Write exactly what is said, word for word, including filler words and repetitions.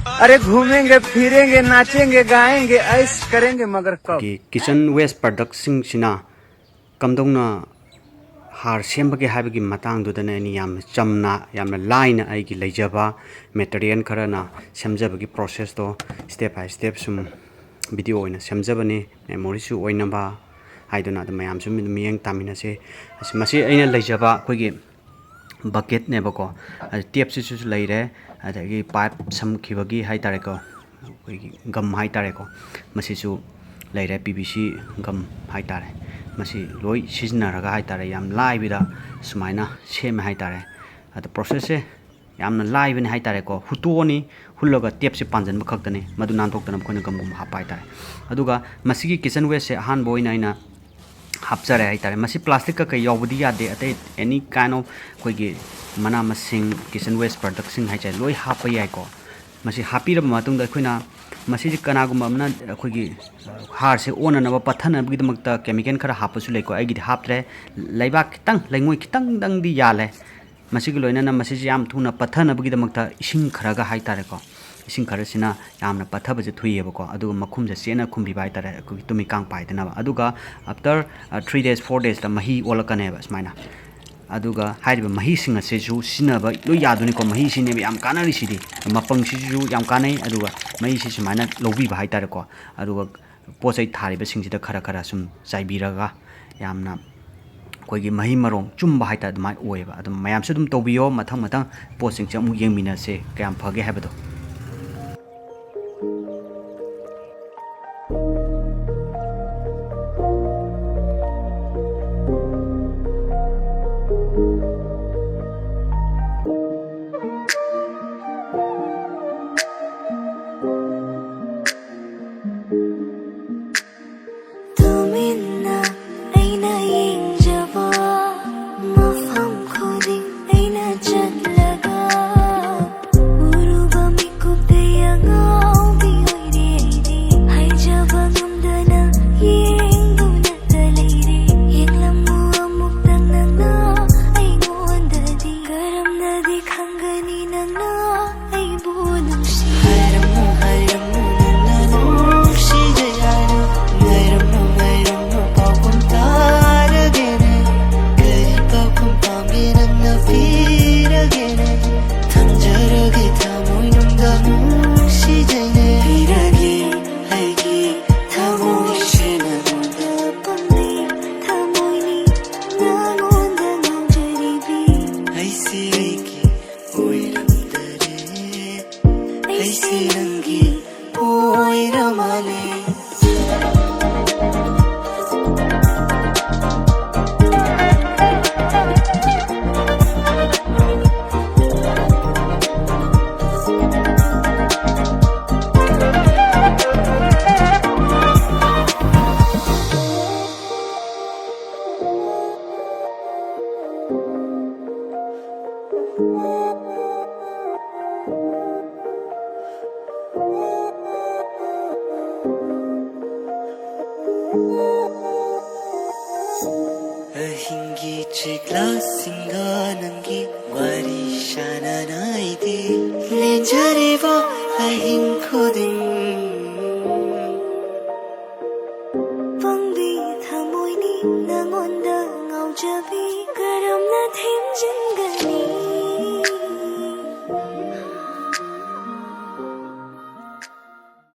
अरे घूमेंगे फिरेंगे नाचेंगे गाएंगे ऐश करेंगे मगर कब? ꯀꯤ ꯀꯤꯆꯟ ꯋꯦꯁ ꯄ꯭ꯔꯗꯛꯁꯤꯡꯁꯤꯅ ꯀꯝꯗꯧꯅ ꯍꯥꯔ ꯁꯦꯝꯕꯒꯦ ꯍꯥꯏꯕꯒꯤ ꯃꯇꯥꯡꯗꯨꯗꯅ ꯑꯩꯅ ꯌꯥꯝꯅ ꯆꯝꯅ, ꯌꯥꯝꯅ ꯂꯥꯏꯅ ꯑꯩꯒꯤ ꯂꯩꯖꯕ ꯃꯦꯇꯔꯤꯌꯦꯜ ꯈꯔꯅ ꯁꯦꯝꯖꯕꯒꯤ ꯄ꯭ꯔꯣꯁꯦꯁꯇꯣ step by step ꯁꯨꯝ ꯚꯤꯗꯤꯑꯣ ꯑꯣꯏꯅ ꯁꯦꯝꯖꯕꯅꯤ꯫ ꯃꯦꯃꯣꯔꯤꯁꯨ ꯑꯣꯏꯅꯕ ꯍꯥꯏꯗꯨꯅ ꯑꯗꯨꯝ ꯃꯌꯥꯝꯁꯨ ꯑꯗꯨꯝ ꯃꯤꯠꯌꯦꯡ ꯇꯥꯃꯤꯟꯅꯁꯦ꯫ ꯑꯁ, ꯃꯁꯤ ꯑꯩꯅ ꯂꯩꯖꯕ ꯑꯩꯈꯣꯏꯒꯤ ꯕꯛꯀꯦꯠꯅꯦꯕꯀꯣ꯫ ꯑꯗ ꯇꯦꯞꯁꯤꯁꯨ ꯂꯩꯔꯦ, ꯑꯗꯒꯤ ꯄꯥꯏꯞ ꯁꯝꯈꯤꯕꯒꯤ ꯍꯥꯏꯇꯥꯔꯦꯀꯣ, ꯑꯩꯈꯣꯏꯒꯤ ꯒꯝ ꯍꯥꯏꯇꯥꯔꯦꯀꯣ, ꯃꯁꯤꯁꯨ ꯂꯩꯔꯦ, ꯄꯤ ꯚꯤ ꯁꯤ ꯒꯝ ꯍꯥꯏꯇꯥꯔꯦ꯫ ꯃꯁꯤ ꯂꯣꯏ ꯁꯤꯖꯤꯟꯅꯔꯒ ꯍꯥꯏꯇꯥꯔꯦ, ꯌꯥꯝ ꯂꯥꯏꯕꯤꯗ ꯁꯨꯃꯥꯏꯅ ꯁꯦꯝꯃꯦ ꯍꯥꯏꯇꯥꯔꯦ꯫ ꯑꯗꯣ ꯄ꯭ꯔꯣꯁꯦꯁꯁꯦ ꯌꯥꯝꯅ ꯂꯥꯏꯕꯅꯤ ꯍꯥꯏꯇꯥꯔꯦꯀꯣ꯫ ꯍꯨꯠꯇꯣꯛꯑꯅꯤ, ꯍꯨꯜꯂꯒ ꯇꯦꯞꯁꯦ ꯄꯥꯟꯁꯤꯟꯕ ꯈꯛꯇꯅꯤ, ꯃꯗꯨ ꯅꯥꯟꯊꯣꯛꯇꯅꯕ ꯑꯩꯈꯣꯏꯅ ꯒꯝꯒꯨꯝꯕ ꯍꯥꯞꯄ ꯍꯥꯏꯇꯥꯔꯦ꯫ ꯑꯗꯨꯒ ꯃꯁꯤꯒꯤ ꯀꯤꯆꯟ ꯋꯦꯁꯁꯦ ꯑꯍꯥꯟꯕ ꯑꯣꯏꯅ ꯑꯩꯅ ꯍꯥꯞꯆꯔꯦ ꯍꯥꯏꯇꯥꯔꯦ꯫ ꯃꯁꯤ ꯄ꯭ꯂꯥꯁꯇꯤꯛ ꯀꯩꯀꯩ ꯌꯥꯎꯕꯗꯤ ꯌꯥꯗꯦ, ꯑꯇꯩ ꯑꯦꯅꯤ ꯀꯥꯏꯟ ꯑꯣꯐ ꯑꯩꯈꯣꯏꯒꯤ ꯃꯅꯥ ꯃꯁꯤꯡ, ꯀꯤꯆꯟ ꯋꯦꯁ ꯄ꯭ꯔꯗꯛꯁꯤꯡ ꯍꯥꯏꯁꯦ ꯂꯣꯏ ꯍꯥꯞꯄ ꯌꯥꯏꯀꯣ꯫ ꯃꯁꯤ ꯍꯥꯞꯄꯤꯔꯕ ꯃꯇꯨꯡꯗ ꯑꯩꯈꯣꯏꯅ ꯃꯁꯤꯁꯦ ꯀꯅꯥꯒꯨꯝꯕ ꯑꯃꯅ ꯑꯩꯈꯣꯏꯒꯤ ꯍꯥꯔꯁꯦ ꯑꯣꯟꯅꯅꯕ, ꯄꯠꯊꯅꯕꯒꯤꯗꯃꯛꯇ ꯀꯦꯃꯤꯀꯦꯜ ꯈꯔ ꯍꯥꯞꯄꯁꯨ ꯂꯩꯀꯣ꯫ ꯑꯩꯒꯤꯗꯤ ꯍꯥꯞꯇ꯭ꯔꯦ꯫ ꯂꯩꯕꯥꯛ ꯈꯤꯇꯪ, ꯂꯩꯉꯣꯏ ꯈꯤꯇꯪꯗꯪꯗꯤ ꯌꯥꯜꯂꯦ꯫ ꯃꯁꯤꯒ ꯂꯣꯏꯅꯅ ꯃꯁꯤꯁꯦ ꯌꯥꯝ ꯊꯨꯅ ꯄꯠꯊꯅꯕꯒꯤꯗꯃꯛꯇ ꯏꯁꯤꯡ ꯈꯔꯒ ꯍꯥꯏꯇꯥꯔꯦꯀꯣ, ꯏꯁꯤꯡ ꯈꯔꯁꯤꯅ ꯌꯥꯝꯅ ꯄꯠꯊꯕꯁꯦ ꯊꯨꯏꯌꯦꯕꯀꯣ꯫ ꯑꯗꯨꯒ ꯃꯈꯨꯝꯁꯦ ꯆꯦꯠꯅ ꯈꯨꯝꯕꯤꯕ ꯍꯥꯏꯇꯥꯔꯦ, ꯑꯩꯈꯣꯏꯒꯤ ꯇꯨꯃꯤꯀꯥꯡ ꯄꯥꯏꯗꯅꯕ꯫ ꯑꯗꯨꯒ after three days, four days ꯇ ꯃꯍꯤ ꯑꯣꯜꯂꯛꯀꯅꯦꯕ ꯁꯨꯃꯥꯏꯅ꯫ ꯑꯗꯨꯒ ꯍꯥꯏꯔꯤꯕ ꯃꯍꯤꯁꯤꯡ ꯑꯁꯤꯁꯨ ꯁꯤꯖꯤꯟꯅꯕ ꯂꯣꯏ ꯌꯥꯗꯣꯏꯅꯤꯀꯣ꯫ ꯃꯍꯤꯁꯤꯅꯦꯕ ꯌꯥꯝ ꯀꯥꯟꯅꯔꯤꯁꯤꯗꯤ, ꯃꯄꯪꯁꯤꯁꯨ ꯌꯥꯝ ꯀꯥꯟꯅꯩ꯫ ꯑꯗꯨꯒ ꯃꯍꯤꯁꯤ ꯁꯨꯃꯥꯏꯅ ꯂꯧꯕꯤꯕ ꯍꯥꯏꯇꯥꯔꯦꯀꯣ꯫ ꯑꯗꯨꯒ ꯄꯣꯠ ꯆꯩ ꯊꯥꯔꯤꯕꯁꯤꯡꯁꯤꯗ ꯈꯔ ꯈꯔ ꯁꯨꯝ ꯆꯥꯏꯕꯤꯔꯒ ꯌꯥꯝꯅ ꯑꯩꯈꯣꯏꯒꯤ ꯃꯍꯩ ꯃꯔꯣꯡ ꯆꯨꯝꯕ ꯍꯥꯏꯇꯥꯔꯦ, ꯑꯗꯨꯃꯥꯏꯅ ꯑꯣꯏꯌꯦꯕ꯫ ꯑꯗꯨꯝ ꯃꯌꯥꯝꯁꯨ ꯑꯗꯨꯝ ꯇꯧꯕꯤꯌꯣ, ꯃꯊꯪ ꯃꯊꯪ ꯄꯣꯠꯁꯤꯡꯁꯦ ꯑꯃꯨꯛ ꯌꯦꯡꯃꯤꯟꯅꯁꯦ ꯀꯌꯥꯝ ꯐꯒꯦ ꯍꯥꯏꯕꯗꯣ꯫ ꯇꯨꯃꯤꯟꯅ ꯑꯩꯅ ꯌꯦꯡꯖꯕ ꯃꯐꯝ ꯈꯨꯗꯤꯡ ꯑꯩꯅ ꯆꯠꯂꯒ ꯎꯔꯨꯕ ꯃꯤꯀꯨꯞꯇ ꯑꯉꯥꯎꯕꯤ ꯑꯣꯏꯔꯦ ꯑꯩꯗꯤ꯫ ꯍꯥꯏꯖꯕ ꯉꯝꯗꯅ ꯌꯦꯡꯗꯨꯅꯇ ꯂꯩꯔꯦ꯫ ꯌꯦꯡꯂꯝꯃꯨ ꯑꯃꯨꯛꯇꯪ ꯅꯪꯅ ꯑꯩꯉꯣꯟꯗꯗꯤ꯫ ꯀꯔꯝꯅꯗꯤ ꯈꯪꯒꯅꯤ ꯅꯪꯅ ꯑꯩꯕꯨ ꯅꯨꯡꯁꯤ? ꯁꯤ ꯅꯪꯒꯤ ꯑꯣꯏꯔ ꯃꯥꯜꯂꯦ꯫ ꯑꯍꯤꯡꯒꯤ ꯆꯤꯛꯂꯥꯁꯤꯡꯒ ꯅꯪꯒꯤ ꯋꯥꯔꯤ ꯁꯥꯟꯅꯅꯤꯡꯉꯥꯏꯗꯤ ꯂꯦꯟꯖꯔꯤꯕ ꯑꯍꯤꯡ ꯈꯨꯗꯤꯡ